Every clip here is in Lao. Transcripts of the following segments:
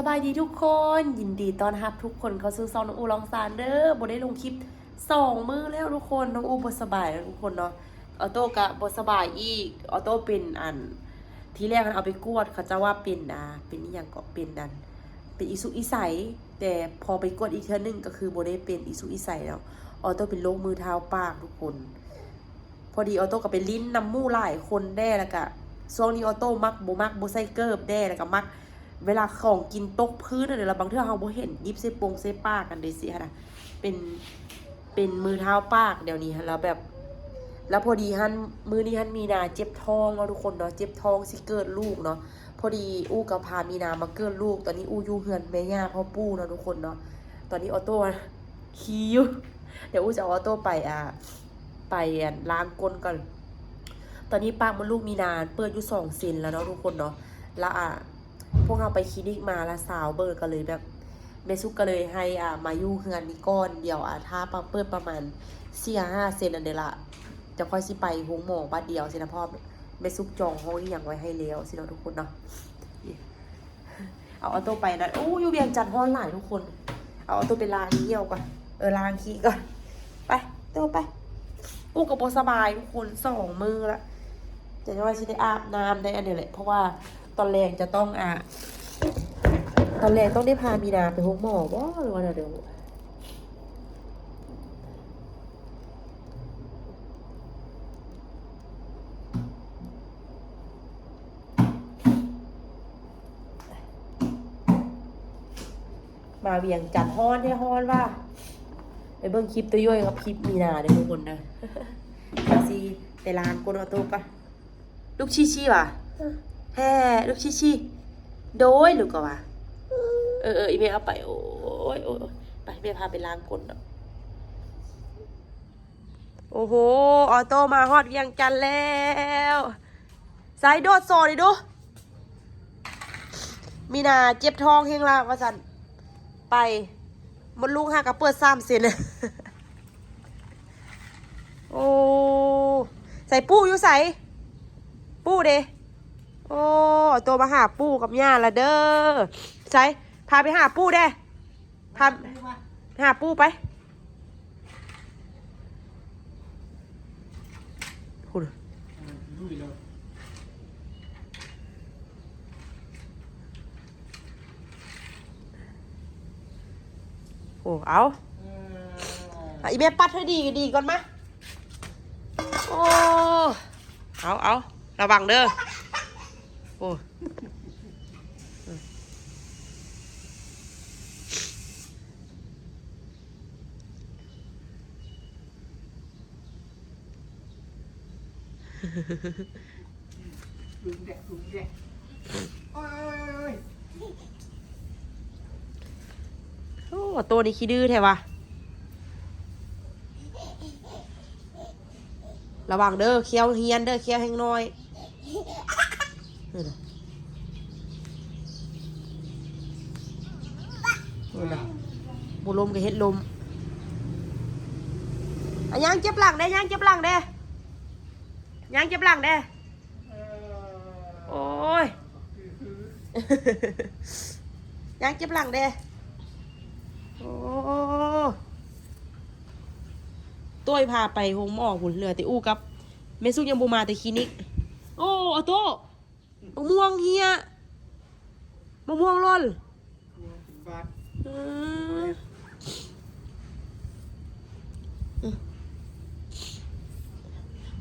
ສະບາຍດີທຸກຄົນ ຍິນດີຕ້ອນຮັບທຸກຄົນເຂົ້າສູ່ຊ່ອງນ້ອງອູ່ລອງຊານເດີ. ບໍ່ໄດ້ລົງຄລິບສອງມື້ແລ້ວທຸກຄົນ ນ້ອງອູ່ບໍ່ສະບາຍເນາະທຸກຄົນເນາະ. ອອໂຕ້ກະບໍ່ສະບາຍອີກ ອອໂຕ້ເປັນອັນ ທີແລກຫັ້ນເອົາໄປກວດ ເຂົາເຈົ້າວ່າເປັນ ອ່າ ເປັນອີ່ຫຍັງເກາະ ເປັນອັນ ເປັນອີສຸກອີໃສ ແຕ່ພໍໄປກວດອີກເທື່ອໜຶ່ງກໍຄືບໍ່ໄດ້ເປັນອີສຸກອີໃສແລ້ວ ອອໂຕ້ເປັນໂລກມືເທົ້າປາກທຸກຄົນ. ພໍດີອອໂຕ້ກໍໄປຫຼິ້ນນຳໝູ່ຫຼາຍຄົນແດ່ ແລ້ວກະຊ່ວງນີ້ອອໂຕ້ມັກບໍ່ມັກບໍ່ໃສ່ເກີບແດ່ ແລ້ວກະມັກເວລາຂອງກິນຕົກພື້ນຫັ້ນ ແລ້ວບາງເທື່ອເຮົາບໍ່ເຫັນ ຫຍິບໃສ່ປົງໃສ່ປາກຫັ້ນເດ້ ຊີ້ຫັ້ນນະ ເປັນ ເປັນມືເທົ້າປາກດຽວນີ້ຫັ້ນ. ແລ້ວແບບ ແລ້ວພໍດີຫັ້ນ ມື້ນີ້ຫັ້ນມີນາເຈັບທ້ອງເນາະທຸກຄົນເນາະ ເຈັບທ້ອງຊິເກີດລູກເນາະ. ພໍດີອູ່ກໍພາມີນາມາເກີດລູກ ຕອນນີ້ອູ່ຢູ່ເຮືອນແມ່ຍ່າພໍ່ປູ່ເນາະທຸກຄົນເນາະ. ຕອນນີ້ອອໂຕ້ຂີ່ຢູ່ ດຽວອູ່ຈະເອົາອອໂຕ້ໄປ ອ່າ ໄປ ອັນ ລ້າງກົ້ນກ່ອນ. ຕອນນີ້ປາກມົດລູກມີນາເປີດຢູ່ສອງເຊັນແລ້ວເນາະທຸກຄົນເນາະ. ແລ້ວ ອ່າ ພວກເຮົາໄປຄລີນິກມາລະຊາວເບິ່ງ ກໍເລີຍແບບ ແມ່ສຸກກໍເລີຍໃຫ້ ອ່າ ມາຢູ່ເຮືອນນີ້ກ່ອນ ດຽວ ອ່າ ຖ້າປະ ເປີດປະມານສີ່ຫ້າເຊັນນັ້ນເດລະ ຈະຄ່ອຍຊິໄປໂຮງໝໍບາດດຽວຊີ້ນະ ເພາະແມ່ສຸກຈອງຫ້ອງອີ່ຫຍັງໄວ້ໃຫ້ແລ້ວຊີ້ເນາະທຸກຄົນເນາະ. ເອົາອອໂຕ້ໄປນະ ໂອ້ ຢູ່ວຽງຈັນຮ້ອນຫຼາຍທຸກຄົນ. ເອົາອອໂຕ້ໄປລ້າງເຫຍື້ອກ່ອນ ເອີ ລ້າງຂີ້ກ່ອນ ໄປ ໂຕ້ໄປ. ອູ່ກໍບໍ່ສະບາຍທຸກຄົນ ສອງມື້ລະ ຈະວ່າຊິໄດ້ອາບນ້ຳໄດ້ອັນນີ້ແຫຼະ ເພາະວ່າຕອນແລງຈະຕ້ອງ ອ່າ ຕອນແລງຕ້ອງໄດ້ພາມີນາໄປໂຮງໝໍບໍ່ ຫຼືວ່າແນວໃດ? ມາວຽງຈັນຮ້ອນແທ້ຮ້ອນວ່າ. ໄປເບິ່ງຄລິບໂຕ້ຢວຍກັບຄລິບມີນາເດີທຸກຄົນເດີ. ເຮົາຊິໄປລ້າງກົ້ນອອໂຕ້ກ່ອນ. ລູກຊີຊີຫວາ? ແທ້ ລູກຊີຊີ ໂດຍ ລູກກໍວ່າ ເອີ ເອີ ອີແມ່ເອົາໄປ. ໂອ້ຍ ໂອ້ຍ ໄປ ແມ່ພາໄປລ້າງກົ້ນເນາະ. ໂອ້ໂຫ ອອໂຕ້ມາຮອດວຽງຈັນແລ້ວ. ໃສ ໂດດໂຊນີ້ດູ. ມີນາເຈັບທ້ອງແຮງລະວ່າຊັ້ນ ໄປ ມົດລູກຫາກະເປີດສາມເຊັນ. ໂອ້ ໃສ ປູ່ຢູ່ໃສ? ປູ່ເດ? ໂອ້ ໂຕມາຫາປູ່ກັບຍ່າລະເດີ. ໃສ ພາໄປຫາປູ່ແດ່. ພາ ຫາປູ່ໄປ ພຸ້ນ. ໂອ້ ເອົາ ອີແມ່ປັດໃຫ້ດີ ດີກ່ອນມາ. ໂອ້ ເອົາ ເອົາ ລະວັງເດີ. ໂອ້ ໂອ້ ໂຕນີ້ຂີ້ດື້ແທ້ຫວາ. ລະວັງເດີ ແຂ້ວຮຽນເດີ ແຂ້ວແຮງນ້ອຍ. ເອີ ບໍ່ລົ້ມກໍເຮັດລົ້ມ. ອາ ຍ່າງເຈັບຫຼັງເດ້ ຍ່າງເຈັບຫຼັງເດ້ ຍ່າງເຈັບຫຼັງເດ້. ໂອ້ຍ ຍ່າງເຈັບຫຼັງເດ້. ໂອ້ ໂຕ້ຍພາໄປໂຮງໝໍພຸ້ນ ເຫຼືອແຕ່ອູ່ກັບແມ່ສຸກ ຍັງບໍ່ມາແຕ່ຄລີນິກ. ໂອ້ ອາໂຕ້ ມະມ່ວງເຫ່ຍ ມະມ່ວງຫຼົ່ນ. ເອີ ອື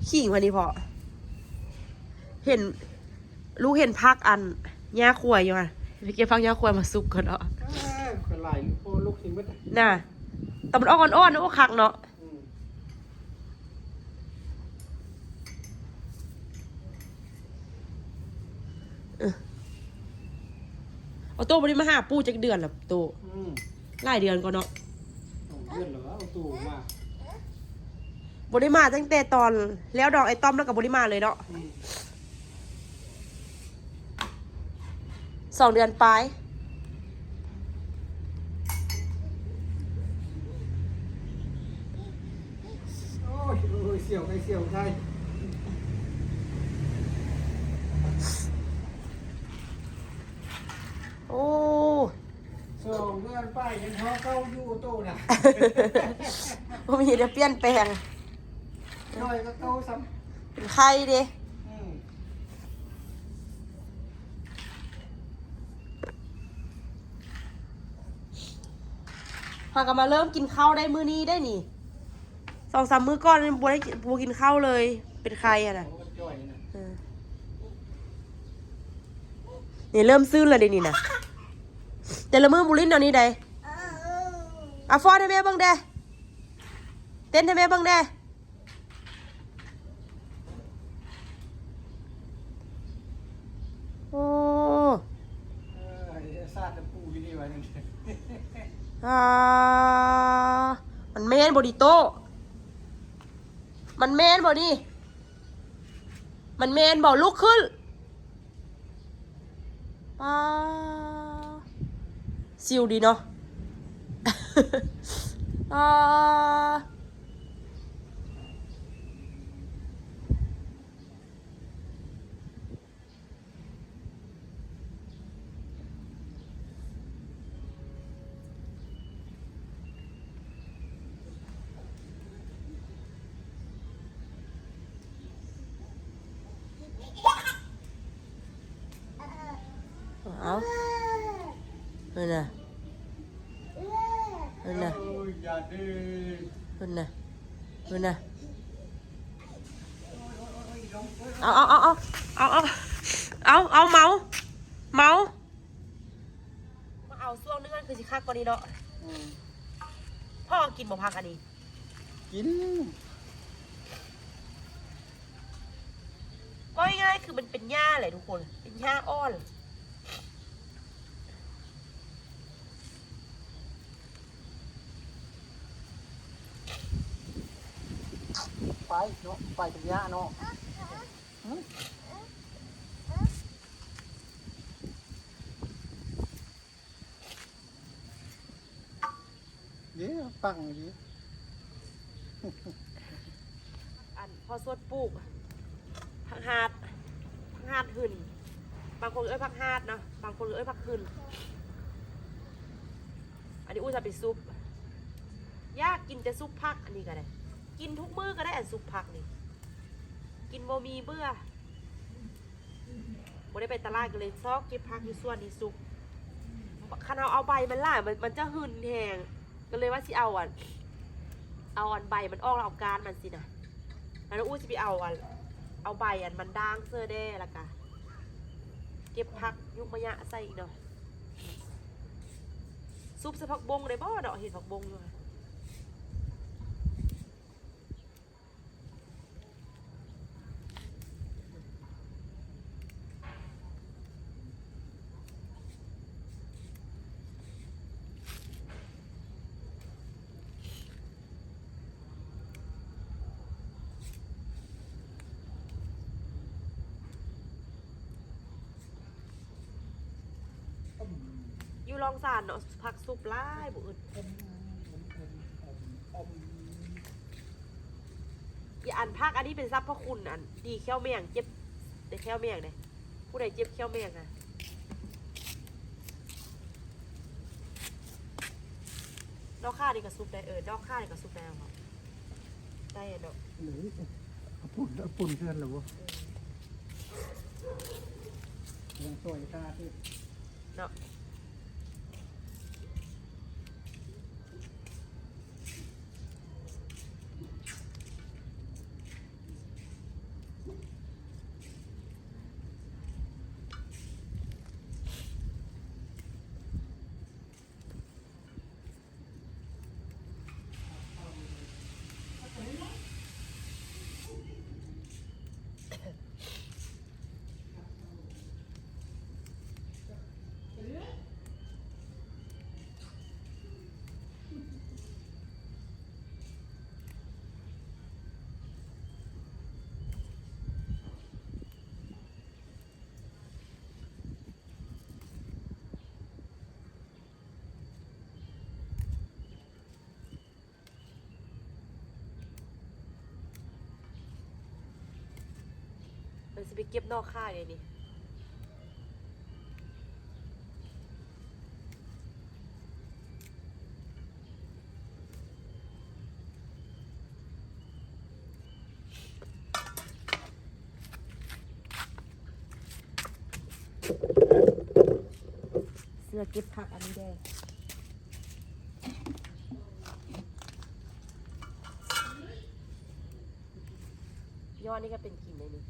ຂີງວ່ານີ້ພໍ່ ເຫັນ ລູກເຫັນຜັກອັນຫຍ້າຄວາຍຢູ່ຫະ ໄປເກັບຜັກຫຍ້າຄວາຍມາສຸກກ່ອນເນາະ. ເອີ ຂ້ອຍຫຼາຍຢູ່ ພໍ່ ລູກກິນເບິດນະ. ຕອນມັນອອກອ່ອນໆ ໂອ້ ຄັກເນາະ. ອືມ ເອີ ອາໂຕ້ບໍ່ໄດ້ມາຫາປູ່ຈັກເດືອນລະໂຕ້. ອືມ ຫຼາຍເດືອນກ່ອນເນາະ. ສອງເດືອນແລ້ວ ອາໂຕ້ມາ ບໍ່ໄດ້ມາຕັ້ງແຕ່ຕອນແລ້ວດອງໄອ້ຕ້ອມ ແລ້ວກໍບໍ່ໄດ້ມາເລີຍເນາະ. ອືມ ສອງເດືອນປາຍ. ໂອ້ຍ ໂອ້ຍ ສຽວໄຂ້ ສຽວໄຂ້. ໂອ້ ເຮົາເຂົ້າຢູ່ໂຕນະ ບໍ່ມີ ດຽວປ່ຽນແປງ ນ້ອຍກວ່າເກົ່າຊ້ຳ ເປັນໄຂ້ເດ້. ອືມ ເຮົາກໍມາເລີ່ມກິນເຂົ້າໄດ້ມື້ນີ້ໄດ້ນີ້ ສອງສາມມື້ກ່ອນບໍ່ໄດ້ ບໍ່ກິນເຂົ້າເລີຍ ເປັນໄຂ້ຫັ້ນນະ. ເອີ ນີ້ເລີ່ມຊືນແລ້ວເດ້ນີ້ນະ ແຕ່ລະມື້ບໍ່ຫຼິ້ນແນວນີ້ໃດ. ອາ ຟ້ອນໃຫ້ແມ່ເບິ່ງແດ່ ເຕັ້ນໃຫ້ແມ່ເບິ່ງແດ່. ໂອ້ ເອີ ສາດຕະປູຢູ່ນີ້ວ່າຈັ່ງຊັ້ນ. ອາ ມັນແມ່ນບໍ່ນີ້ໂຕ? ມັນແມ່ນບໍ່ນີ້? ມັນແມ່ນບໍ່? ລຸກຂຶ້ນ. ປາ ຊິວດີເນາະ ປາ. ເອົາ ເພິ່ນນະ ເພິ່ນນະ ເພິ່ນນະ ເພິ່ນນະ. ເອົາ ເອົາ ເອົາ ເອົາ ເອົາ ເອົາ ເອົາ ເມົາ ເມົາ. ມາເອົາຊ່ວງໜຶ່ງຫັ້ນຄືຊິຄັກກວ່ານີ້ເນາະ. ອືມ ພໍ່ກິນບໍ່ຜັກອັນນີ້? ກິນ. ເວົ້າງ່າຍໆ ຄືມັນເປັນຫຍ້າແຫຼະທຸກຄົນ ເປັນຫຍ້າອ່ອນ. ໄປເນາະ ໄປເປັນຫຍ້າເນາະ. ເດ້ ປັງດີ. ອັນພໍ່ສົດປູກຜັກຫາດ ຜັກຫາດຫຶ່ນ ບາງຄົນເອີ້ນຜັກຫາດເນາະ ບາງຄົນເອີ້ນຜັກຫຶ່ນ. ອັນນີ້ອູ້ຈະເອົາໄປຊຸບ ຢາກກິນແຕ່ຊຸບຜັກ. ອັນນີ້ກໍໄດ້ ກິນທຸກມື້ກໍໄດ້ ອັນຊຸບຜັກນີ້ ກິນບໍ່ມີເບື່ອ. ບໍ່ໄດ້ໄປຕະຫຼາດ ກໍເລີຍຊອກເກັບຜັກຢູ່ສວນນີ້ຊຸບ. ຄັນເຮົາເອົາໃບມັນຫຼາຍ ມັນ ມັນຈະຫຶ່ນແຮງ ກໍເລີຍວ່າຊິເອົາອັນ ເອົາອັນໃບມັນອອກ ແລ້ວເອົາກ້ານມັນຊີ້ນະ. ແລ້ວອູ້ຊິໄປເອົາອັນ ເອົາໃບອັນມັນດ່າງເສີແດ່ ແລ້ວກະເກັບຜັກຍຸກມະຍະໃສ່ອີກເນາະ. ຊຸບໃສ່ຜັກບົ້ງໄດ້ບໍ່ເນາະ? ເຫັນຜັກບົ້ງຢູ່. ຢູ່ລອງຊານເນາະ ຜັກຊຸບຫຼາຍ ບໍ່ອຶດ. ອີອັນຜັກອັນນີ້ເປັນສັບພະຄຸນ ອັນດີແຂ້ວແມງ ເຈັບແຕ່ແຂ້ວແມງເດ້. ຜູ້ໃດເຈັບແຂ້ວແມງນະ. ດອກຂ່ານີ້ກໍສຸກໄດ້ ເອີ ດອກຂ່ານີ້ກໍສຸກໄດ້ເນາະ ໄດ້ເນາະ. ເອີ ເອົາປຸ້ນ ເອົາປຸ້ນເທື່ອນແລ້ວບໍ່? ເອີ ຍັງຊ່ອຍຕາຕິເນາະ. ເພິ່ນຊິໄປເກັບໜໍ່ຂ່າເດນີ້. ເກັບຜັກອັນນີ້ແດ່. ຍອດນີ້ກໍເປັນກິນໄດ້ນີ້.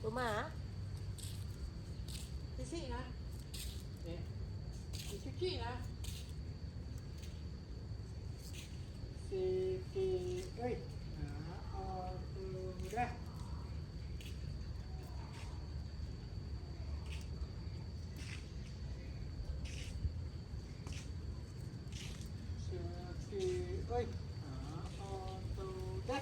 ບໍ່ມາ ຊິຊິນະ ເອ ຊິຊິນະ ເຊເກ ເອີຍ ຫາ ອອໂຕ ດາ ເຊເກ ເອີຍ ຫາ ອອໂຕ ດາ.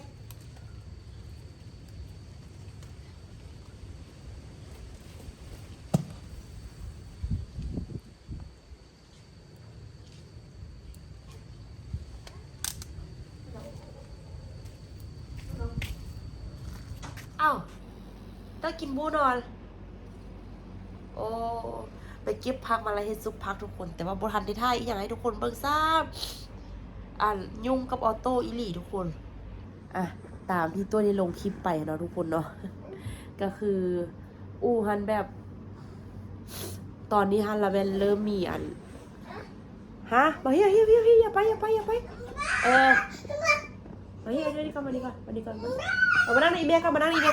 ອ້າວ ຕາກິນບູນອນ. ໂອ້ ໄປເກັບຜັກມາແລ້ວເຮັດຊຸບຜັກທຸກຄົນ ແຕ່ວ່າບໍ່ທັນໄດ້ຖ່າຍອີ່ຫຍັງໃຫ້ທຸກຄົນເບິ່ງຊ້ຳ. ອັນ ຫຍຸ້ງກັບອອໂຕ້ອີ່ຫຼີທຸກຄົນ. ອ່ະ ຕາມທີ່ຕົວໄດ້ລົງຄລິບໄປເນາະທຸກຄົນເນາະ ກໍຄື ອູ່ຫັ້ນແບບ ຕອນນີ້ຫັ້ນລະແມ່ນເລີ່ມມີອັນ ຮະ ມາ ເຮີຍ ເຮີຍ ເຮີຍ ເຮີຍ ຢ່າໄປ ຢ່າໄປ ຢ່າໄປ ເອີ ມາ ເຮີຍ ມານີ້ກ່ອນ ມານີ້ກ່ອນ ມານີ້ກ່ອນ ເອົາ ມານັ່ງນີ້ແມ່ກ່ອນ ມານັ່ງນີ້ແມ່.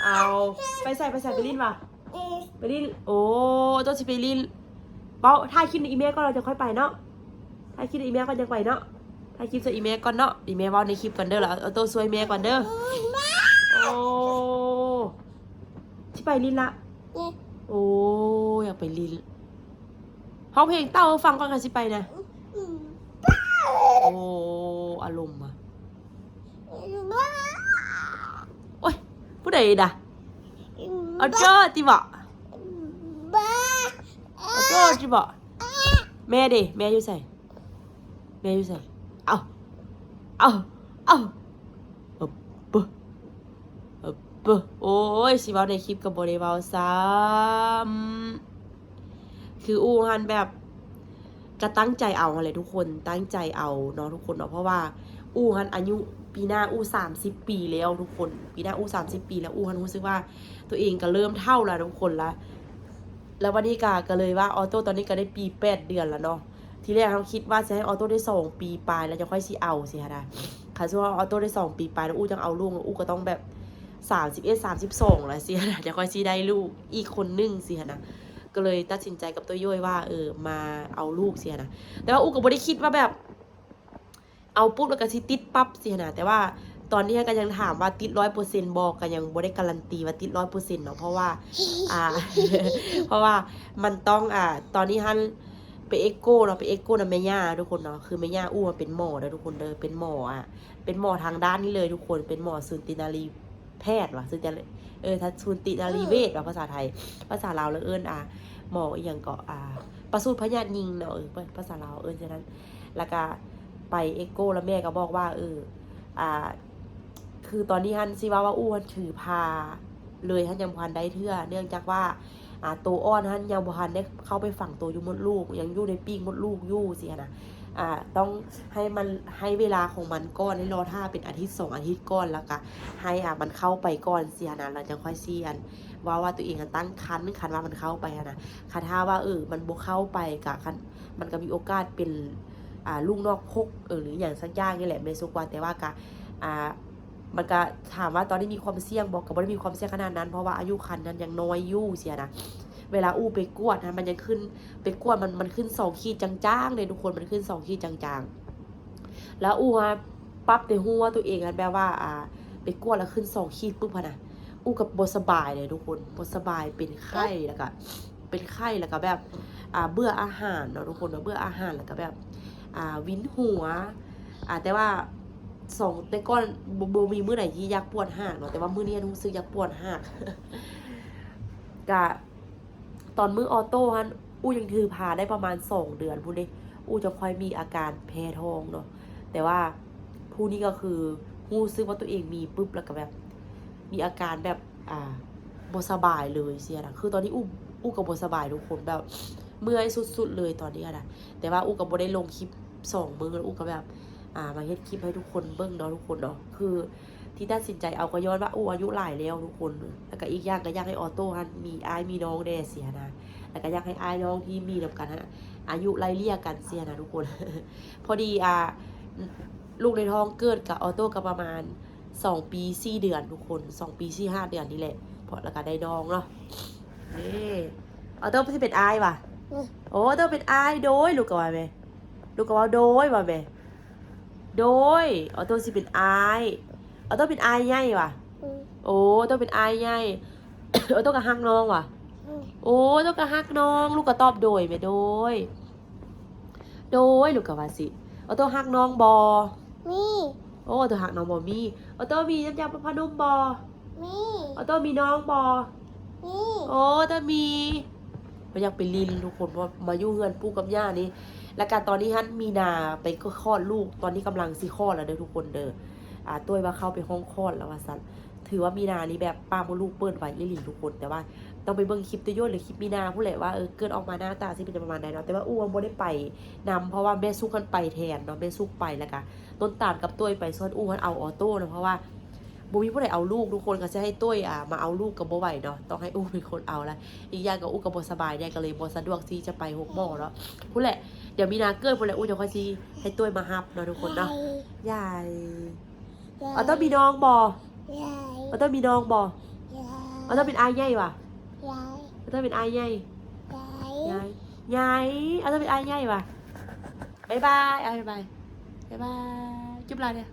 ເອົາ ໄປໃສ ໄປໃສ ໄປຫຼິ້ນຫວາ? ໄປຫຼິ້ນ. ໂອ້ ໂຕຊິໄປຫຼິ້ນ ເວົ້າ ຖ່າຍຄລິບໃຫ້ອີ່ແມ່ກ່ອນ ແລ້ວຈະຄ່ອຍໄປເນາະ. ຖ່າຍຄລິບໃຫ້ອີ່ແມ່ກ່ອນ ຈັ່ງໄປເນາະ. ຖ່າຍຄລິບໃສ່ອີ່ແມ່ກ່ອນເນາະ. ອີ່ແມ່ເວົ້າໃນຄລິບກ່ອນເດີ ແລ້ວເອົາໂຕຊ່ວຍແມ່ກ່ອນເດີ. ໂອ້ ຊິໄປຫຼິ້ນລະ. ໂອ້ ຢາກໄປຫຼິ້ນ. ຮ້ອງເພງເຕົ້າໃຫ້ຟັງກ່ອນ ຄັນຊິໄປນະ. ໂອ້ ອາລົມອະ. ໂອ້ຍ ຜູ້ໃດດະ? ອອໂຕ້ຕິບໍ? ອອໂຕ້ຕິບໍ? ແມ່ເດ? ແມ່ຢູ່ໃສ? ແມ່ຢູ່ໃສ? ເອົາ ເອົາ ເອົາ ເອີບ ເອີບ. ໂອ້ຍ ຊິເວົ້າໃນຄລິບກໍບໍ່ໄດ້ເວົ້າຊ້ຳ. ຄືອູ່ຫັ້ນແບບ ກໍຕັ້ງໃຈເອົາຫັ້ນແຫຼະທຸກຄົນ ຕັ້ງໃຈເອົາເນາະທຸກຄົນເນາະ ເພາະວ່າອູ່ຫັ້ນອາຍຸ ປີໜ້າອູ່ສາມສິບປີແລ້ວທຸກຄົນ ປີໜ້າອູ່ສາມສິບປີແລ້ວ. ອູ່ຫັ້ນຮູ້ສຶກວ່າຕົວເອງກໍເລີ່ມເຖົ້າແລ້ວທຸກຄົນລະ ແລ້ວບັດນີ້ກໍ ກໍເລີຍວ່າ ອອໂຕ້ຕອນນີ້ກໍໄດ້ປີແປດເດືອນແລ້ວເນາະ. ທີແລກເຮົາຄິດວ່າຊິໃຫ້ອອໂຕ້ໄດ້ສອງປີປາຍແລ້ວຈັ່ງຄ່ອຍຊິເອົາຊີ້ຫັ້ນນະ. ຄັນສົມມຸດວ່າອອໂຕ້ໄດ້ສອງປີປາຍແລ້ວ ອູ່ຈັ່ງເອົາລູກ ອູ່ກໍຕ້ອງແບບສາມສິບເອັດ ສາມສິບສອງແລ້ວຊີ້ຫັ້ນນະ ຈັ່ງຄ່ອຍຊິໄດ້ລູກອີກຄົນໜຶ່ງຊີ້ຫັ້ນນະ. ກໍເລີຍຕັດສິນໃຈກັບໂຕໂຢຍວ່າ ເອີ ມາເອົາລູກຊີ້ຫັ້ນນະ. ແຕ່ວ່າອູ່ກໍບໍ່ໄດ້ຄິດວ່າແບບ ເອົາປຸບແລ້ວກໍຊິຕິດປັບຊີ້ຫັ້ນນະ. ແຕ່ວ່າຕອນນີ້ກໍຍັງຖາມວ່າຕິດຮ້ອຍເປີເຊັນບໍ່ ກໍຍັງບໍ່ໄດ້ກາຣັນຕີວ່າຕິດຮ້ອຍເປີເຊັນເນາະ ເພາະວ່າ ອ່າ ເພາະວ່າມັນຕ້ອງ ອ່າ ຕອນນີ້ຫັ້ນໄປເອັກໂກເນາະ ໄປເອັກໂກນຳແມ່ຍ່າທຸກຄົນເນາະ. ຄືແມ່ຍ່າອູ່ເປັນໝໍເດີທຸກຄົນເດີ ເປັນໝໍ ອ່າ ເປັນໝໍທາງດ້ານນີ້ເລີຍທຸກຄົນ ເປັນໝໍສູນຕິນາຣີ ແພດຫວາ ຊື່ແຕ່ ເອີ ຖ້າສູນຕິນາຣີເວດຫວາ ພາສາໄທ ພາສາລາວລະເອີ້ນ ອ່າ ໝໍອີ່ຫຍັງເກາະ ອ່າ ປະສູດພະຍາດຍິງເນາະ ເອີ ພາສາລາວເອີ້ນຈັ່ງນັ້ນ. ແລ້ວກະ ໄປເອັກໂກ ແລ້ວແມ່ກໍບອກວ່າ ເອີ ອ່າ ຄືຕອນນີ້ຫັ້ນ ຊິເວົ້າວ່າອູ້ຫັ້ນຖືພາເລີຍຫັ້ນ ຍັງບໍ່ທັນໄດ້ເທື່ອ ເນື່ອງຈາກວ່າ ອ່າ ໂຕອ່ອນຫັ້ນຍັງບໍ່ທັນໄດ້ເຂົ້າໄປຝັງໂຕຢູ່ມົດລູກ ຍັງຢູ່ໃນປີກມົດລູກຢູ່ຊີ້ຫັ້ນນະ. ອ່າ ຕ້ອງໃຫ້ມັນ ໃຫ້ເວລາຂອງມັນກ່ອນ ໃຫ້ລໍຖ້າເປັນອາທິດສອງອາທິດກ່ອນ ແລ້ວກະໃຫ້ ອ່າ ມັນເຂົ້າໄປກ່ອນຊີ້ຫັ້ນນະ ແລ້ວຈັ່ງຄ່ອຍຊິ ອັນ ເວົ້າວ່າຕົວເອງ ອັນ ຕັ້ງຄັນ ຄັນວ່າມັນເຂົ້າໄປຫັ້ນນະ. ຄັນຖ້າວ່າ ເອີ ມັນບໍ່ເຂົ້າໄປ ກະ ຄັນ ມັນກະມີໂອກາດເປັນ ອ່າ ລູກນອກພົກ ເອີ ຫຼືຫຍັງສັກຢ່າງນີ້ແຫຼະ ແມ່ສຸກວ່າ. ແຕ່ວ່າກະ ອ່າ ມັນກະ ຖາມວ່າຕອນນີ້ມີຄວາມສ່ຽງບໍ່ ກະບໍ່ໄດ້ມີຄວາມສ່ຽງຂະໜາດນັ້ນ ເພາະວ່າອາຍຸຄັນນັ້ນຍັງນ້ອຍຢູ່ຊີ້ນະ. ເວລາອູ້ໄປກວດຫັ້ນ ມັນຍັງຂຶ້ນ ໄປກວດ ມັນ ມັນຂຶ້ນສອງຂີດຈາງໆເດ້ທຸກຄົນ ມັນຂຶ້ນສອງຂີດຈາງໆ. ແລ້ວອູ້ ປັບແຕ່ຮູ້ວ່າຕົວເອງຫັ້ນແບບວ່າ ອ່າ ໄປກວດແລ້ວຂຶ້ນສອງຂີດປຶບຫັ້ນນະ ອູ້ກໍບໍ່ສະບາຍເດ້ທຸກຄົນ ບໍ່ສະບາຍ ເປັນໄຂ້ ແລ້ວກະ ເປັນໄຂ້ ແລ້ວກະແບບ ອ່າ ເບື່ອອາຫານເນາະທຸກຄົນເນາະ ເບື່ອອາຫານ ແລ້ວກະແບບ ອ່າ ວິນຫົວ ອ່າ ແຕ່ວ່າສອງ ແຕ່ກ່ອນບໍ່ ບໍ່ມີມື້ໃດທີ່ຢາກປວດຫາກເນາະ ແຕ່ວ່າມື້ນີ້ຮູ້ສຶກຢາກປວດຫາກ. ກະ ຕອນມື້ອໍໂຕ້ຫັ້ນ ອູ້ຍັງຖືພາໄດ້ປະມານສອງເດືອນພຸ້ນເດ້ ອູ້ຈະຄ່ອຍມີອາການແພ້ທ້ອງເນາະ. ແຕ່ວ່າຜູ້ນີ້ກໍຄືຮູ້ສຶກວ່າຕົວເອງມີປຶບ ແລ້ວກໍແບບມີອາການແບບ ອ່າ ບໍ່ສະບາຍເລີຍຊີ້ນະ. ຄືຕອນນີ້ອູ້ ອູ້ກໍບໍ່ສະບາຍທຸກຄົນ ແບບເມື່ອຍສຸດໆເລີຍຕອນນີ້ນະ. ແຕ່ວ່າອູ້ກໍບໍ່ໄດ້ລົງຄລິບສອງມື້ ອູ້ກໍແບບ ອ່າ ມາເຮັດຄລິບໃຫ້ທຸກຄົນເບິ່ງເນາະ ທຸກຄົນເນາະ. ຄືທີ່ຕັດສິນໃຈເອົາກໍຍ້ອນວ່າ ໂອ້ ອາຍຸຫຼາຍແລ້ວທຸກຄົນ ແລ້ວກໍອີກຢ່າງກໍຢາກໃຫ້ອໍໂຕ້ຫັ້ນມີອ້າຍມີນ້ອງແດ່ຊີ້ນະ ແລ້ວກໍຢາກໃຫ້ອ້າຍນ້ອງທີ່ມີນຳກັນຫັ້ນອາຍຸໄລ່ເລ່ຍກັນຊີ້ນະທຸກຄົນ. ພໍດີ ອ່າ ລູກໃນທ້ອງເກີດກັບອໍໂຕ້ກໍປະມານສອງປີສີ່ເດືອນທຸກຄົນ ສອງປີສີ່ຫ້າເດືອນນີ້ແຫຼະ ເພາະ ແລ້ວກໍໄດ້ນ້ອງເນາະ. ນີ້ ອໍໂຕ້ຊິເປັນອ້າຍຫວາ? ໂອ້ ອໍໂຕ້ເປັນອ້າຍ ໂດຍ ລູກກໍວ່າແມ່ ລູກກໍເວົ້າໂດຍວ່າແມ່. ໂດຍ ອໍໂຕ້ຊິເປັນອ້າຍ ອໍໂຕ້ເປັນອ້າຍໃຫຍ່ຫວາ? ໂອ້ ອໍໂຕ້ເປັນອ້າຍໃຫຍ່ ອໍໂຕ້ກໍຮັກນ້ອງຫວາ? ໂອ້ ອໍໂຕ້ກໍຮັກນ້ອງ ລູກກໍຕອບໂດຍແມ່ ໂດຍ ໂດຍ ລູກກໍວ່າຊິ. ອໍໂຕ້ຮັກນ້ອງບໍ່? ມີ. ໂອ້ ອໍໂຕ້ຮັກນ້ອງບໍ່? ມີ. ອໍໂຕ້ມີນ້ຳຢາປະຜ້ານຸ່ມບໍ່? ມີ. ອໍໂຕ້ມີນ້ອງບໍ່? ມີ. ໂອ້ ອໍໂຕ້ມີ. ບໍ່ຢາກໄປຫຼິ້ນທຸກຄົນ ເພາະມາຢູ່ເຮືອນປູ່ກັບຍ່ານີ້. ແລ້ວກະຕອນນີ້ຫັ້ນມີນາໄປຄອດລູກ ຕອນນີ້ກຳລັງຊິຄອດແລ້ວເດີທຸກຄົນເດີ. ອ່າ ໂຕ້ຍວ່າເຂົ້າໄປຫ້ອງຄອດແລ້ວວ່າຊັ້ນ. ຖືວ່າມີນານີ້ແບບປາກມົດລູກເປີດໄວອີ່ຫຼີທຸກຄົນ ແຕ່ວ່າຕ້ອງໄປເບິ່ງຄລິບໂຕໂຍນ ຫຼື ຄລິບມີນາພຸ້ນແຫຼະວ່າ ເອີ ເກີດອອກມາໜ້າຕາຊິເປັນປະມານໃດເນາະ. ແຕ່ວ່າອູ້ບໍ່ໄດ້ໄປນຳ ເພາະວ່າແມ່ສຸກຫັ້ນໄປແທນເນາະ ແມ່ສຸກໄປ ແລ້ວກະຕົ້ນຕານກັບໂຕ້ຍໄປ ສ່ວນອູ້ຫັ້ນເອົາອໍໂຕ້ເນາະ ເພາະວ່າ ບໍ່ມີຜູ້ໃດເອົາລູກ ທຸກຄົນກໍຊິໃຫ້ໂຕ້ຍ ອ່າ ມາເອົາລູກກໍບໍ່ໄຫວເນາະ ຕ້ອງໃຫ້ອູ້ເປັນຄົນເອົາລະ. ອີກຢ່າງກໍອູ້ກໍບໍ່ສະບາຍແດ່ ກໍເລີຍບໍ່ສະດວກທີ່ຈະໄປໂຮງໝໍເນາະ. ພຸ້ນແຫຼະ ດຽວມີນາເກີດພຸ້ນແຫຼະ ອູ້ຈະຄ່ອຍຊິໃຫ້ໂຕ້ຍມາຮັບເນາະ ທຸກຄົນເນາະ. ຢາຍ ອໍໂຕ້ມີນ້ອງບໍ່? ອໍໂຕ້ມີນ້ອງບໍ່? ອໍໂຕ້ເປັນອ້າຍໃຫຍ່ຫວາ? ອໍໂຕ້ເປັນອ້າຍໃຫຍ່ ໃຫຍ່ ອໍໂຕ້ເປັນອ້າຍໃຫຍ່ຫວາ? ບາຍບາຍ ອ້າຍບາຍ ບາຍບາຍ ຈຸບລາເດີ້.